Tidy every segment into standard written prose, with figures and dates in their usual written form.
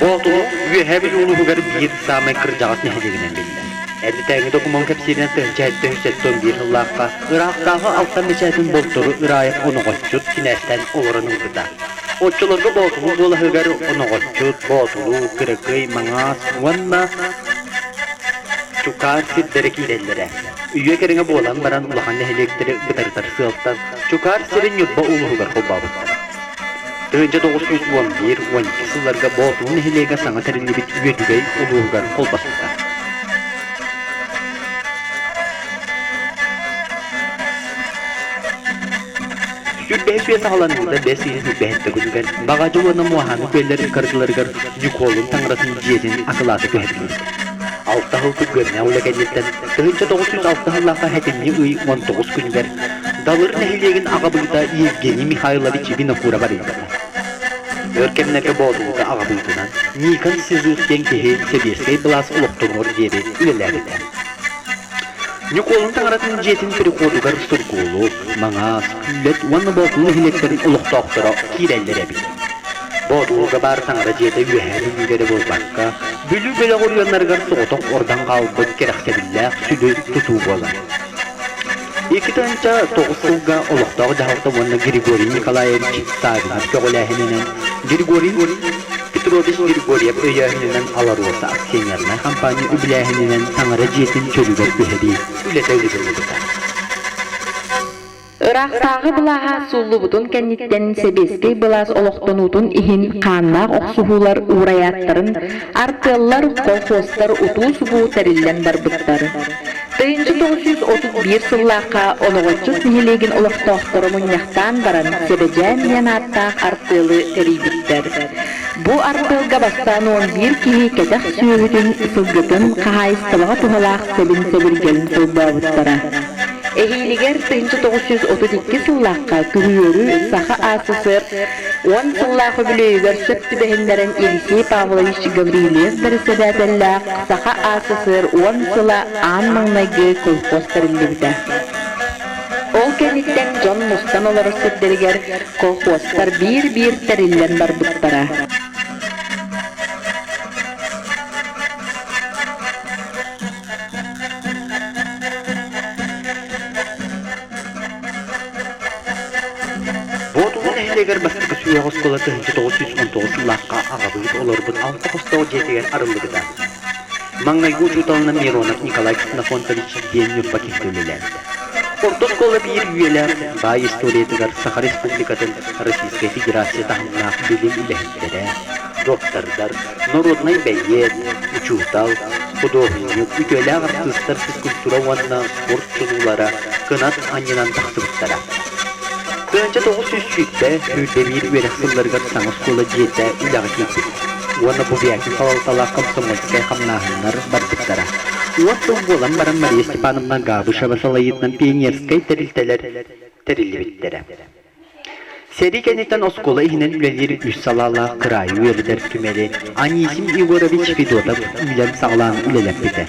Боотулу Үөһээ Бүлүү улууһугар биир саамай кырдьаҕас нэһилиэгинэн биллэр. Эрдэтээҥи докумуон кэпсииринэн 1771 сыллаахха ыраахтааҕы Алтан бэчээтин Болтору Ыраев оноҕоччут кинээстээн олорон ылбыта. Оччолорго Боотулу буолаһыгар оноҕоччут, Боотулу, Кыракый, Маҥаас уонна Чукаар сирдэрэ киирэллэрэ. Үйэ кэриҥэ буолан баран улахан нэһилиэктэри бытарытар сыалтан Чукаар сирин Ньурба улууһугар холбообуттара. 1911-12 сылларга Боотулу нэһилиэгэ саҥа тэриллибит Үөдүгэй улууһугар холбоспута. Сүүрбэһис үйэ саҕаланыыта бэс ыйын сүүрбэһиттэ күнүгэр Баҕадьы уонна Муоһааны күөллэр ыккардыларыгар Ньукуолун таҥаратын дьиэтин акылаата түһэриллибит. Алта сыл күргүөмнээх үлэ кэнниттэн 1906 сыллаахха сэтинньи ый 19 күнүгэр Далыр нэһилиэгин аҕабыыта Евгений Михайлович Винокуров арыйбыта. Өр кэмнэргэ Боотулуга аҕабыытынан Никон Сизых диэн киһи сэбиэскэй былаас олохтонуор диэри үлэлээбитэ. Ньукуолун таҥаратын дьиэтин переходугар Сургуулук, Маҥаас, Күүлэт уонна Боотулу нэһилиэктэрин олохтоохторо киирэллэр эбит. Боотулуга баар таҥара дьиэтэ Үөһээ Бүлүүгэ эрэ буолбакка, Бүлүү бөлөх оройуоннарыгар соҕотох ордон хаалбыт кэрэхсэбиллээх сүдү тутуу буолар. 2009 сылга олохтоох дьаһалта уонна Григорий Николаевич Саввинов көҕүлээһининэн Григорий Петрович Григорьев өйөөһүнүнэн АЛРОСА акционернай хампаанньа үбүлээһининэн таҥара дьиэтин чөлүгэр түһэрии үлэтэ ыытыллыбыта. Ыраахтааҕы былааһа сууллубутун кэнниттэн сэбиэскэй былаас олохтонуутун иһин хааннаах охсуһуулар уурайааттарын артыаллар, колхуостар утуу-субуу тэриллэн барбыттар. 1931 сыллаахха Оноҕоччут нэһилиэгин олохтоохторо мунньахтаан баран Сэбэдьээн диэн ааттаах артыалы тэрийбиттэр. Бу артыалга бастаан 11 киһи кэтэх сүөһүтүн, сылгытын, хаһаайыстыбаҕа туһалаах сэбин-сэбиргэлин холбообуттара. Эһиилигэр 1932 сыллаахха күһүөрү Саха АССР уон сыллаах үбүлүөйүгэр сөп түбэһиннэрэн Елисей Павлович Гаврильев бэрэссэдээтэллээх Саха АССР уон сыла аан маҥнайгы колхоз тэриллибитэ. Ол кэнниттэн дьон мустан олорор сирдэригэр колхозтар биир-биир тэриллэн барбыттара. Боотулуу нэһилиэгэр бастакы сүһүөх оскуола 1919 сыллаахха аҕабыыт олорбут алта хостоох дьиэтигэр арыллыбыта. Маҥнайгы учууталынан Миронов Николай Ксенофонтович диэн Ньурба киһитэ үлэлээбитэ. Орто оскуола биир үйэлээх баай историятыгар Саха Республикатын Российскай Федерация таһымнаах билим үлэһиттэрэ, доктордар, норуодунай бэйиэт, учуутал, худуоһунньук, үтүөлээх артыыстар физкультура уонна спорт чулуулара кынат анньынан тахсыбыттара. 1920 сүүрбэ биир үөрэх сылларыгар саҥа оскуола дьиэтэ үлэҕэ киирбит уонна Бубякин салалталаах комсомольскай хамнааһыннар барбыттара. Уон сыл буолан баран Мария Степановна Габышева салайыытынан пионерскай тэрилтэлэр тэриллибиттэрэ. Сэрии кэнниттэн оскуола иһинэн үлэлиир үс салаалаах кыраайы үөрэтэр түмэли Анисим Егорович Федотов иилэн-саҕалаан үлэлэппитэ.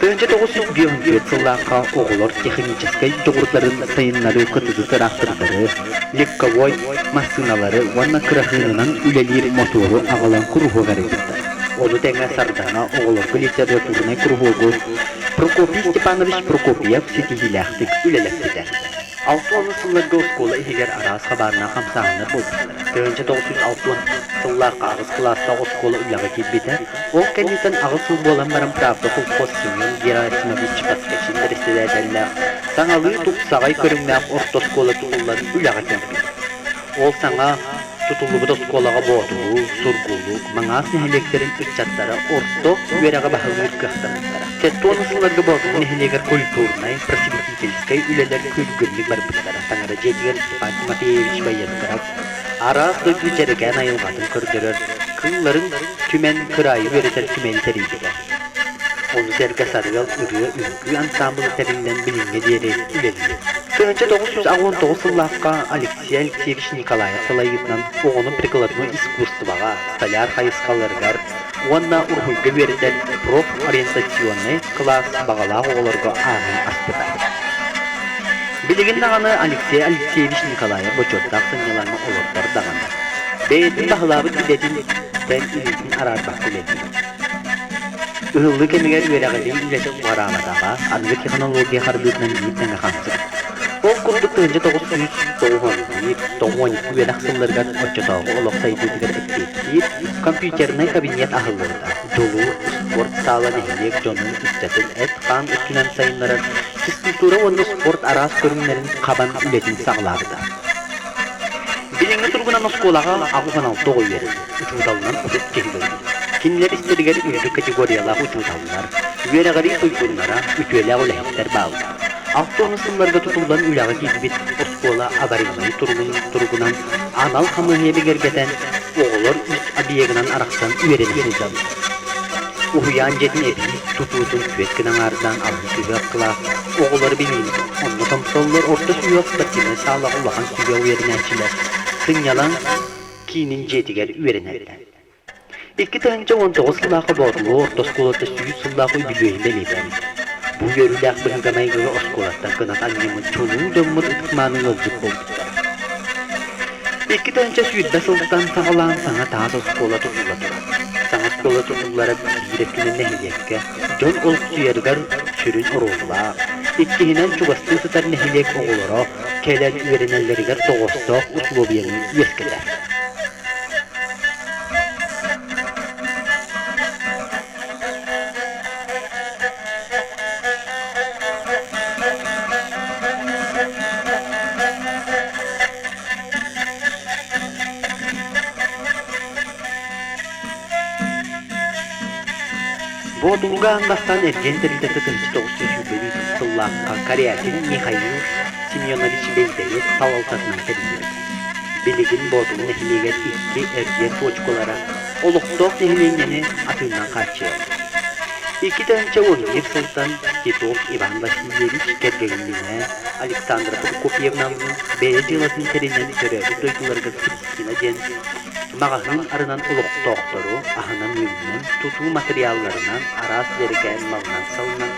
1954 сыллаахха оҕолор техническэй дьоҕурдарын сайыннарыы кытыты тыраахтырдары, легковой массыыналары уонна кыраһыынынан үлэлиир мотуору аҕалан куруһуок арыйбыттар. Ону тэҥэ Сардаҥа оҕолорго литературнай куруһуогу Прокопий Степанович Прокопьев ситиһиилээхтик үлэлэппитэ. 60 сылларга оскуола иһигэр араас хабааннаах хамсааһыннар буолбуттара. 1960 сыллаахха аҕыс кылаастаах оскуола үлэҕэ киирбитэ. Ол кэнниттэн аҕыс сыл буолан баран Правда колхоз Семен Герасимович Поскачин бэрэссэдээтэллээх саҥалыы тупсаҕай көрүҥнээх орто оскуола тутуллан үлэҕэ киирбит. Ол саҥа Тутуллубут оскуолаҕа Боотулуу, Сургуулук, Маҥаас нэһилиэктэрин ыччаттара орто үөрэҕи баһылыыр кыахтаммыттара. 70 сылларга Боотулуу нэһилиэгэр культурнай, просветительскай үлэлэр күргүөмнүк барбыттара. Таҥара дьиэтигэр Степан Тимофеевич Боестров араас дойду дьэрэкээн айылҕатын көрдөрөр, кыылларын түмэн кыраайы үөрэтэр түмэли тэрийбитэ. Ону сэргэ Сарыал ырыа-үҥкүү ансаамбыла тэриллэн билиҥҥэ диэри үлэлиир. 1989 сыллаахха Алексей Алексеевич Николаев салайыытынан оҕону прикладной искусствоҕа, столяр хайысхаларыгар уонна уруһуйга үөрэтэр профориентационнай кылаас баҕалаах оҕолорго аанын аспыта. Билигин даҕаны Алексей Алексеевич Николаев бочуоттаах сынньалаҥы олордор даҕаны. Бэйэтин баһылаабыт идэтин тэн илиитин араарбакка үлэлиир. Ыһыллыы кэмигэр үөрэҕирии үлэтэ уҕараабатаҕа, аныгы технология хардыытынан биир тэҥэ хамсык. Ол курдук 1991, 92 үөрэх сылларыгар оччотооҕу олох сайдыытыгар эппиэттиир компьютернай кабинет аһыллыбыта. Дьулуур спорт саала нэһилиэк дьонун ыччатын эт-хаан өттүнэн сайыннарар физкультура уонна спорт араас көрүҥнэрин хабан үлэтин саҕалаабыта. Билиҥҥи туругунан оскуолаҕа 86 оҕо үөрэнэр, учууталынан 30 киһи үлэлиир. Кинилэр истэригэр үрдүк категориялаах учууталлар, үөрэҕирии туйгуннара, үтүөлээх үлэһиттэр бааллар. 60 сылларга тутуллан үлэҕэ киирбит оскуола аварийнай туругунан анал хамыыһыйа бигэргэтэн, оҕолор үс объегынан арахсан үөрэнэ сылдьаллар. Уһуйаан дьиэтин эбии тутуутун түөрт гына аҥаардаан алын сүһүөх кылаас оҕолор билиини онно томтоллор орто сүһүөх спортивнай саалаҕа улахан сүһүөх үөрэнээччилэр сынньалаҥ киинин дьиэтигэр үөрэнэллэр. 2019 сыллаахха Боотулуу орто оскуолата 100 сыллаах үбүлүөйүн бэлиэтээбит. Бу үөрүүлээх быһыыга-майгыга оскуолаттан кынат анньыммыт чулуу дьоммут ытык-мааны ыалдьыт буолбуттара. 2020 сылтан саҕалаан саҥа таас оскуола тутулла турар. Саҥа оскуола тутуллара биир өттүнэн нэһилиэккэ дьон олохсуйарыгар сүрүн оруоллаах, иккиһинэн чугастыы сытар нэһилиэк оҕолоро кэлэн үөрэнэллэригэр тоҕоостоох усулуобуйаны үөскэтэр. Боотулга аан бастаан эргиэн тэрилтэтэ 1921 сыллаахха Корякин Михаил Семенович Бэйбэйэт салалтатынан тэриллибитэ. Билигин Боотулу нэһилиэгэр икки эргиэн туочукалара олохтоох нэһилиэнньэни атыынан хааччыйар. 2011 сылтан Титов Иван Васильевич кэргэнинээн Александра Прокопьевналыын бэйэ дьыалатын тэринэн төрөөбүт дойдуларыгар Кристина диэн маҕаһыын арынан олохтоохтору аһынан-үөлүнэн, тутуу матырыйаалларынан, араас дьэрэкээн малынан-салынан,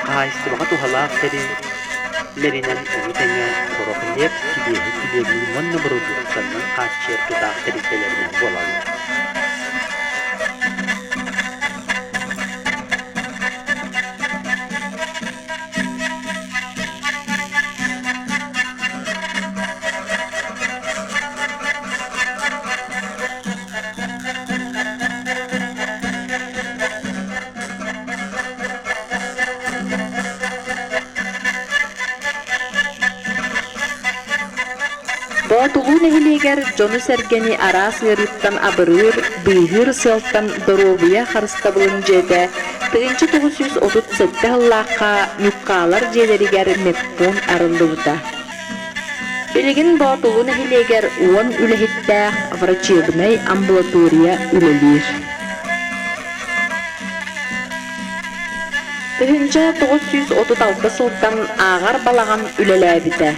хаһаайыстыбаҕа туһалаах тэриллэринэн, ону тэҥэ сорох лиэп, сибиэһэй килиэбинэн уонна бородууктанан хааччыйар тутаах тэрилтэлэринэн буолаллар. Боотулуу нэһилиэгэр дьону-сэргэни араас ыарыыттан абырыыр, быыһыыр сыалтан доруобуйа харыстабылын дьиэтэ 1937 сыллаахха Ньуккаалар дьиэлэригэр медпуун арыллыбыта. Билигин Боотулуу нэһилиэгэр 10 үлэһиттээх врачебнай амбулатория үлэлиир. 1936 сылтан ааҕар балаҕан үлэлээбитэ.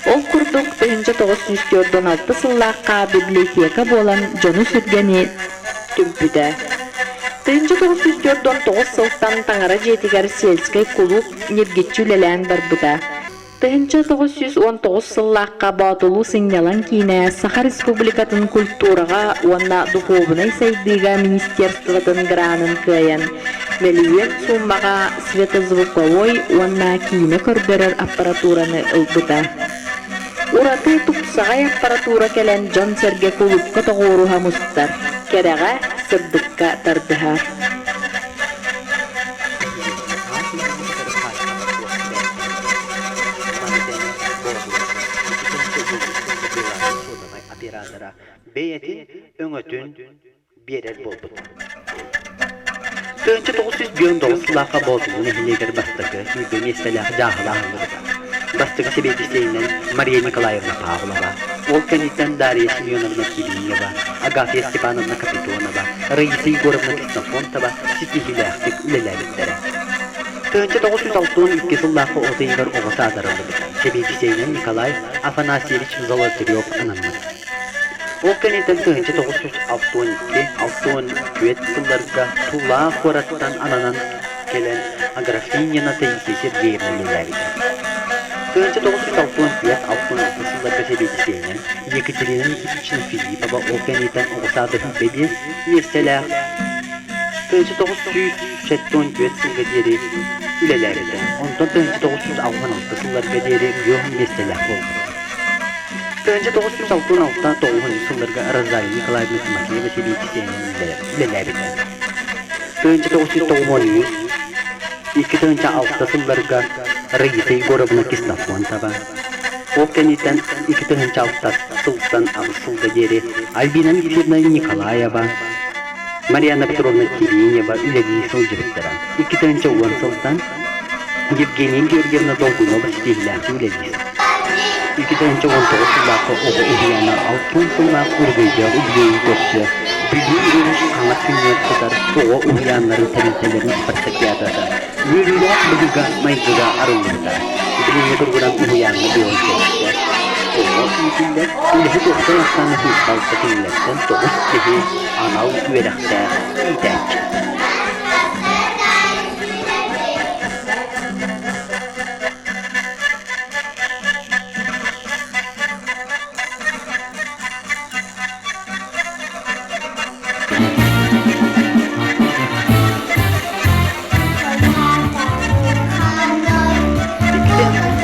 Ол курдук 1946 сыллаахха библиотека буолан дьону-сэргэни түмпүтэ. 1949 сылтан таҥара дьиэтигэр сельскэй кулууп ньиргиччи үлэлээн барбыта. 1919 сыллаахха Боотулуу сынньалаҥ киинэ Саха Республикатын культураҕа уонна духуобунай сайдыыга министерствотын гранын кыайан, мөлүйүөн сууммаҕа светозвуковой уонна киинэ көрдөрөр аппаратураны ылбыта. Ураты тупсаҕай аппаратура кэлэн дьон-сэргэ кулуупка тоҕуоруһа мустар, кэрэҕэ, сырдыкка тардыһар. Оператора бэйэтин өҥөтүн биэрэр буолбута. 1959 сыллаахха Боотулуу нэһилиэгэр бастакы сүүрбэ миэстэлээх дьааһыла аһыллыбыта. Бастакы сэбиэдиссэйинэн Мария Николаевна Павлова, ол кэнниттэн Дарья Семеновна Кириллова, Агафья Степановна Капитонова, Раиса Егоровна Ксенофонтова ситиһиилээхтик үлэлээбиттэрэ. 1962 сыллаахха от ыйыгар оҕо саадарыллыбыта. Сэбиэдиссэйинэн Николай Афанасьевич Золотарев анаммыт. Ол кэнниттэн 1962-64 сылларга Тула куораттан ананан кэлэн Аграфинина Таисия Сергеевна үлэлээбитэ. 1964-66 сылларга сэбиэдиссэйинэн Екатерина Никитична Филиппова ол кэнниттэн оҕо саада 25 миэстэлээх 1974 сылга диэри үлэлээбитэ, онтон 1966 сылларга диэри үөһүн миэстэлээх буолбута. 1966 сылларга Розалия Николаевна Тимофеева сэбиэдиссэйинэн үлэлээбитэ. 1993 2006 сылларга Раиса Егоровна Ксенофонтова, ол кэнниттэн 2006 сылтан аҕыс сылга диэри Альбина Алексеевна Николаева, Марьяна Петровна Терентьева үлэлии сылдьыбыттара. 2010 сылтан Евгения Георгиевна Долгунова ситиһиилээхтик үлэлиир. 2019 сыллаахха оҕо уһуйаана алтан сыллаах өрөгөйдөөх үбүлүөйүн көрсө Бүлүү өрүс хаҥас сүнньүгэр сытар оҕо уһуйааннарын тэрилтэлэрин спартакиадата үөрүүлээх быһыыга-майгыга арыллыбыта. Билиҥҥи туругунан уһуйааҥҥа буолан кэлбитэ. Оҕо иитиллэр, үлэһит охсон ахсаана сыыспалта кинилэртэн тоҕус киһи анал үөрэхтээх иитээччи.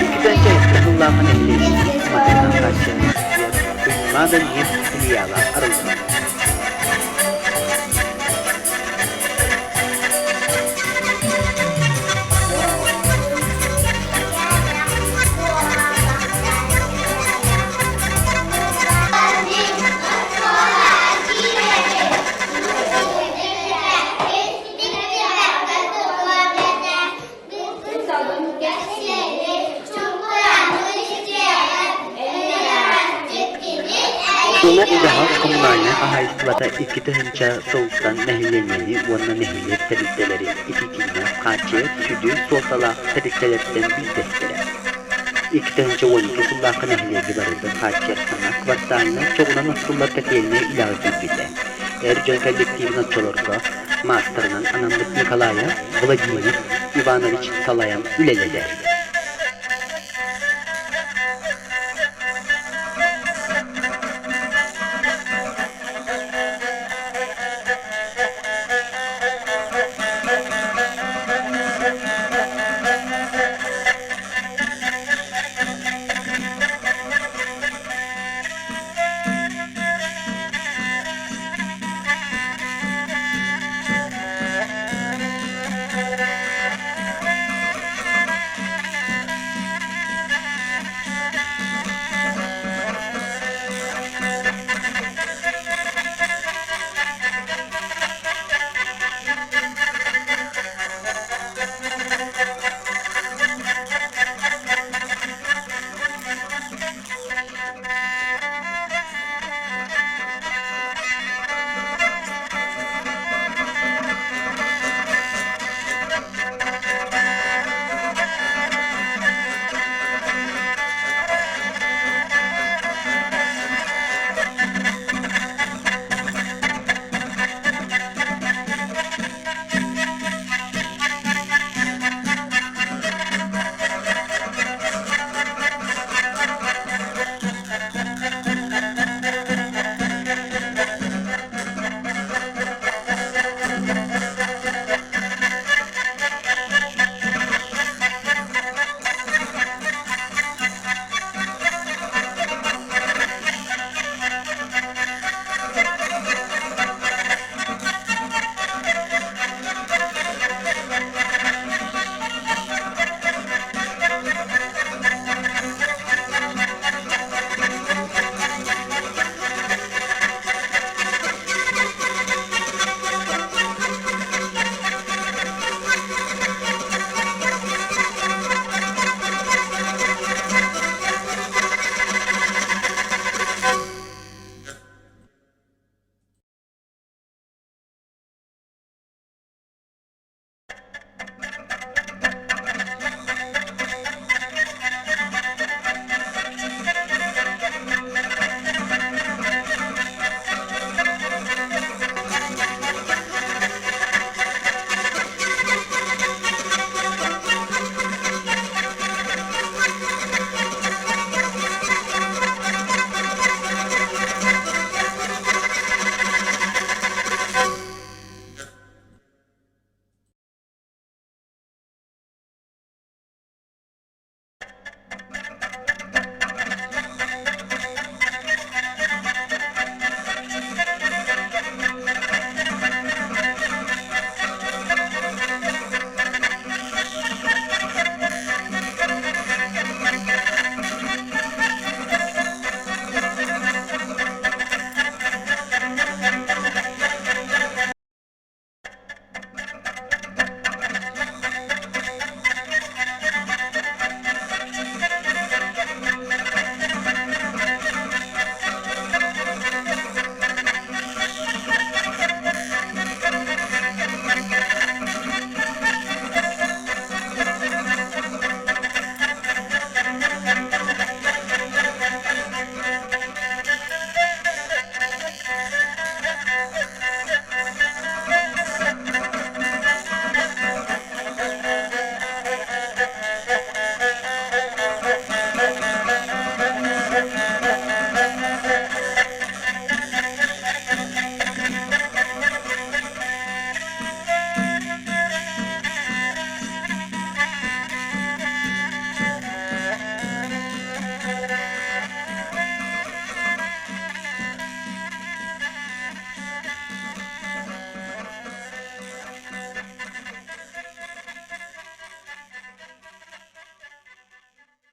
Иккитэн сыллаахха нэһилиэстибэ уматыгынан хааччыйан Туймаада ньиэп филиала арыллыбыта. Олох-дьаһах коммунальнай хаһаайыстыбата 2 000 сылтан нэһилиэнньэни уонна нэһилиэк тэрилтэлэрин ититиинэн хааччыйар сүдү суолталаах тэрилтэлэртэн биирдэстэрэ. 2012 сыллаахха нэһилиэги барытын хааччыйар саҥа квартальнай чоҕунан оттуллар котельнай үлэҕэ киирбитэ. Эр дьон коллективын оччолорго маастарынан анаммыт Николаев Владимир Иванович салайан үлэлэтэр.